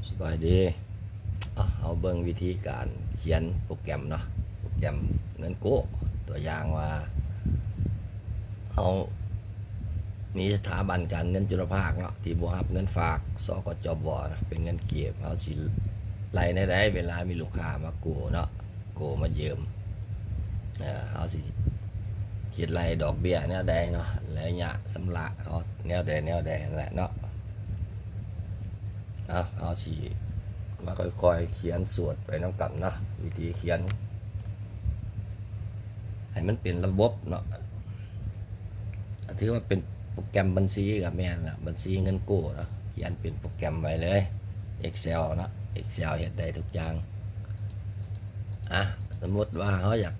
ສະບາຍດີ. ເອົາ ເຮົາເບິ່ງວິທີການຂຽນໂປຣແກຣມເນາະ, ໂປຣແກຣມເງິນກູ້. ຕົວຢ່າງວ່າ ເຮົາມີສະຖາບັນການເງິນຈຸລະພາກເນາະ ທີ່ບໍ່ຮັບເງິນຝາກ ສກຈບ ນະ ເປັນເງິນກີບ, ເຮົາຊິໄລ່ແນວໃດເວລາມີລູກຄ້າມາກູ້ເນາະ, ກູ້ມາຢືມ. ເອີ ເຮົາຊິຄິດໄລ່ດອກເບ້ຍແນວໃດເນາະ, ໄລຍະຊຳລະເຮົາແນວໃດແນວໃດຫັ້ນແຫຼະເນາະ. ເອົາ ເຮົາຊິມາຄ່ອຍໆຂຽນສູດໄປນຳກັນເນາະ, ວິທີຂຽນໃຫ້ມັນເປັນລະບົບເນາະ. ຖືວ່າເປັນໂປຣແກຣມບັນຊີກໍແມ່ນລະ, ບັນຊີເງິນກູ້ເນາະ, ຂຽນເປັນໂປຣແກຣມໄວ້ເລີຍ. Excel ເນາະ, Excel ເຮັດໄດ້ທຸກຢ່າງ. ອ່ະ ສົມມຸດວ່າເຮົາຢາກ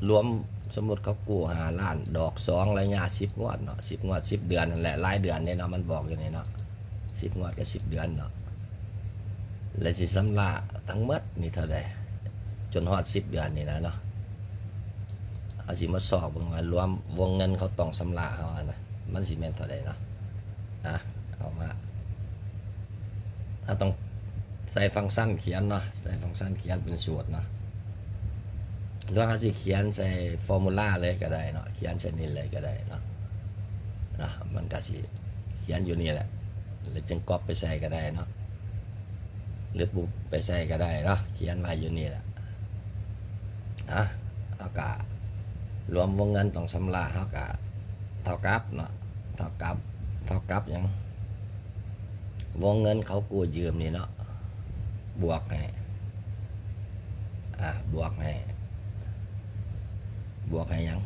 ລວມ, ສົມມຸດເຂົາກູ້ຫ້າລ້ານ ດອກສອງ ໄລຍະສິບງວດເນາະ, ສິບງວດ ສິບເດືອນຫັ້ນແຫຼະ, ລາຍເດືອນເດ້ເນາະ, ມັນບອກຢູ່ນີ້ເນາະ, ສິບງວດກໍສິບເດືອນເນາະ. ແລະ ຊິຊຳລະທັງໝົດນີ້ເທົ່າໃດ ຈົນຮອດສິບເດືອນນີ້ນະເນາະ. ເຮົາຊິມາຊອກເບິ່ງວ່າລວມວົງເງິນເຂົາຕ້ອງຊຳລະເຮົາຫັ້ນນະ ມັນຊິແມ່ນເທົ່າໃດເນາະ. ອ່ະ ເອົາມາ ເຮົາຕ້ອງໃສ່ຟັງຊັນຂຽນເນາະ, ໃສ່ຟັງຊັນຂຽນເປັນສູດເນາະ, ຫຼືວ່າເຮົາຊິຂຽນໃສ່ຟໍມູລາເລີຍກໍໄດ້ເນາະ, ຂຽນໃສ່ນີ້ເລີຍກໍໄດ້ເນາະ. ນະ ມັນກະຊິຂຽນຢູ່ນີ້ແຫຼະ ແລ້ວຈຶ່ງກັອບໄປໃສ່ກໍໄດ້ເນາະ, ຫຼືປຸບໄປໃສ່ກໍໄດ້ເນາະ, ຂຽນໄວ້ຢູ່ນີ້ແຫຼະ. ອະ ເຮົາກະລວມວົງເງິນຕ້ອງຊຳລະ ເຮົາກະເທົ່າກັບເນາະ, ເທົ່າກັບ ເທົ່າກັບຫຍັງ? ວົງເງິນເຂົາກູ້ຢືມນີ້ເນາະ ບວກໃຫ້ ອາ ບວກໃຫ້ ບວກໃຫ້ຫຍັງ?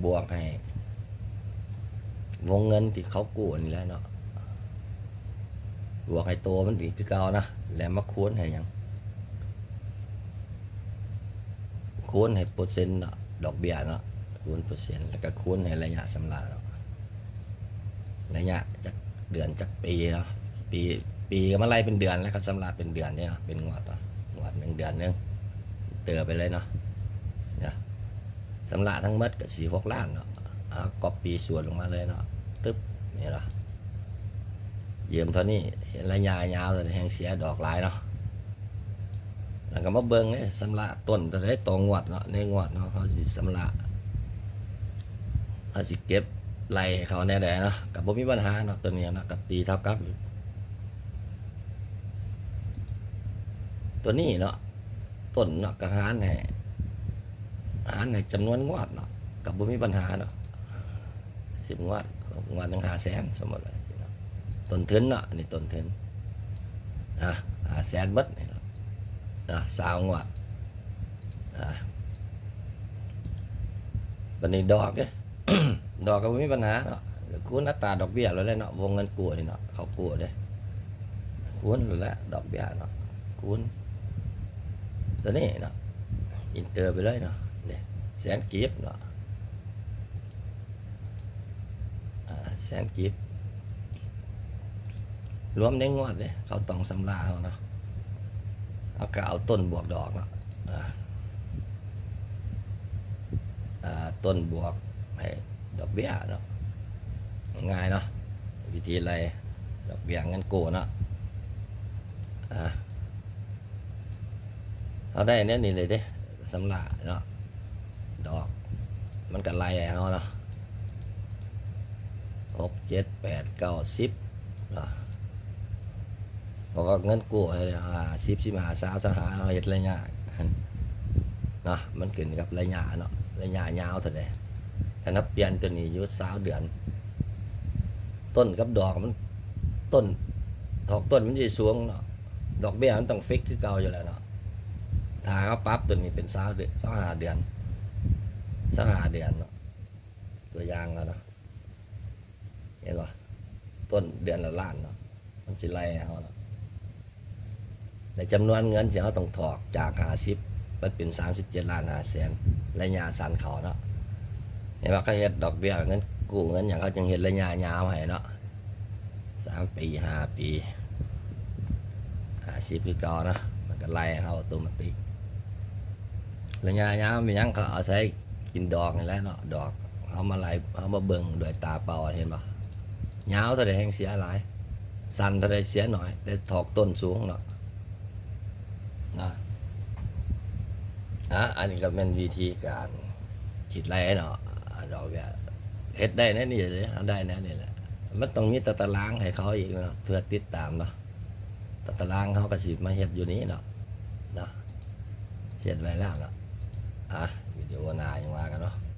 ບວກໃຫ້ວົງເງິນທີ່ເຂົາກູ້ນີ້ແຫຼະເນາະ, ບວກໃຫ້ໂຕມັນອີກຄືເກົ່ານະ, ແລ້ວມາຄູນໃຫ້ຫຍັງ? ຄູນໃຫ້ເປີເຊັນເນາະ, ດອກເບ້ຍເນາະ, ຄູນເປີເຊັນ ແລ້ວກໍຄູນໃຫ້ໄລຍະຊຳລະເນາະ. ໄລຍະຈັກເດືອນຈັກປີເນາະ, ປີ ປີກໍມາໄລ່ເປັນເດືອນ ແລ້ວກໍຊຳລະເປັນເດືອນເດ້ເນາະ, ເປັນງວດເນາະ, ງວດໜຶ່ງເດືອນໜຶ່ງ ເຕີໄປເລີຍເນາະ. ນະ ຊຳລະທັງໝົດກໍສິບຫົກລ້ານເນາະ. ເອົາ ກັອບປີ້ສວນລົງມາເລີຍເນາະ, ຕຶບ ເຫັນບໍ່? ຢືມເທົ່ານີ້ ໄລຍະຍາວເທົ່າໃດແຮ່ງເສຍດອກຫຼາຍເນາະ. ແລ້ວກໍມາເບິ່ງເດ້ ຊຳລະຕົ້ນເທົ່າໃດຕໍ່ງວດເນາະ, ໃນງວດເນາະ ເຮົາຊິຊຳລະ ເຮົາຊິເກັບໄລ່ໃຫ້ເຂົາແນວໃດເນາະ, ກໍບໍ່ມີບັນຫາເນາະ. ຕົວນີ້ເນາະ ກໍຕີເທົ່າກັບຕົວນີ້ເນາະ, ຕົ້ນເນາະ ກໍຫານໃຫ້ ຫານໃຫ້ຈຳນວນງວດເນາະ, ກໍບໍ່ມີບັນຫາເນາະ. ສິບງວດ ງວດໜຶ່ງຫ້າແສນ ສົມມຸດວ່າຊີ້ເນາະ, ຕົ້ນທຶນເນາະ, ອັນນີ້ຕົ້ນທຶນ ອ່າ ຫ້າແສນໝົດນີ້ເນາະ, ອ່າ ຊາວງວດ. ອ່າ ບັດນີ້ດອກເດ້ ດອກກໍບໍ່ມີບັນຫາເນາະ, ກໍຄູນອັດຕາດອກເບ້ຍໂລດແຫຼະເນາະ, ວົງເງິນກູ້ນີ້ເນາະ, ເຂົາກູ້ເດ້ ຄູນໂລດແຫຼະ ດອກເບ້ຍເນາະ, ຄູນຕົວນີ້ເນາະ, ເອັນເຕີໄປເລີຍເນາະ, ເດ້ ແສນກີບເນາະ. ອ່າ ແສນກີບ ລວມໃນງວດເດ້ ເຂົາຕ້ອງຊຳລະເຮົາເນາະ, ເຮົາກໍເອົາຕົ້ນບວກດອກເນາະ, ອ່າ ອ່າ ຕົ້ນບວກໃຫ້ດອກເບ້ຍເນາະ, ງ່າຍເນາະ ວິທີໄລ່ດອກເບ້ຍເງິນກູ້ເນາະ. ອ່າ ເຮົາໄດ້ແນວນີ້ເລີຍເດ້ ຊຳລະເນາະ, ດອກມັນກໍໄລ່ໃຫ້ເຮົາເນາະ, ຫົກ ເຈັດ ແປດ ເກົ້າ ສິບເນາະ, ເພາະວ່າເງິນກູ້ໃຫ້ຫ້າສິບ ສິບຫ້າ ຊາວ ຊາວຫ້າ ເຮົາເຮັດໄລຍະເນາະ, ມັນຂຶ້ນກັບໄລຍະເນາະ, ໄລຍະຍາວເທົ່າໃດ. ຄັນເຮົາປ່ຽນຕົວນີ້ຢູ່ຊາວເດືອນ ຕົ້ນກັບດອກມັນ ຕົ້ນ ດອກຕົ້ນມັນຊິສູງເນາະ, ດອກເບ້ຍມັນຕ້ອງຟິກຄືເກົ່າຢູ່ແລ້ວເນາະ. ຖ້າເຮົາປັບຕົວນີ້ເປັນຊາວເດືອນ ຊາວຫ້າເດືອນ ຊາວຫ້າເດືອນເນາະ, ຕົວຢ່າງເນາະ ເຫັນບໍ່? ຕົ້ນເດືອນລະລ້ານເນາະ, ມັນຊິໄລ່ໃຫ້ເຮົາເນາະ. ແລະ ຈຳນວນເງິນທີ່ເຮົາຕ້ອງຖອກຈາກຫ້າສິບ ມັນເປັນສາມສິບເຈັດລ້ານຫ້າແສນ ໄລຍະສັ້ນເຂົາເນາະ. ເຫັນວ່າເຂົາເຮັດດອກເບ້ຍເງິນກູ້ເງິນຫຍັງ ເຂົາຈຶ່ງເຮັດໄລຍະຍາວໃຫ້ເນາະ, ສາມປີ ຫ້າປີ ຫ້າສິບຄືເກົ່າເນາະ, ມັນກໍໄລ່ເຮົາອັດຕະໂນມັດ. ໄລຍະຍາວມີຫຍັງ? ເຂົາອາໄສ ກິນດອກນີ້ແຫຼະເນາະ, ດອກເຮົາມາໄລ່ ເຮົາມາເບິ່ງດ້ວຍຕາເປົ່າ ເຫັນບໍ່? ຍາວເທົ່າໃດແຮ່ງເສຍຫຼາຍ, ສັ້ນເທົ່າໃດເສຍໜ້ອຍ ແຕ່ຖອກຕົ້ນສູງເນາະ ນະ. ອາ ອັນນີ້ກໍແມ່ນວິທີການຄິດໄລ່ເນາະ ອາ ດອກເບ້ຍ ເຮັດໄດ້ແນວນີ້ເດ້ ເຮົາໄດ້ແນວນີ້ແຫຼະ. ມັນຕ້ອງມີຕາຕະລາງໃຫ້ເຂົາອີກເນາະ ເພື່ອຕິດຕາມເນາະ. ຕາຕະລາງເຮົາກໍຊິມາເຮັດຢູ່ນີ້ເນາະ ເນາະ ເຊັດໄວ້ແລ້ວເນາະ. ອາ ວິດີໂອໜ້າຍັງວ່າກັນເນາະ.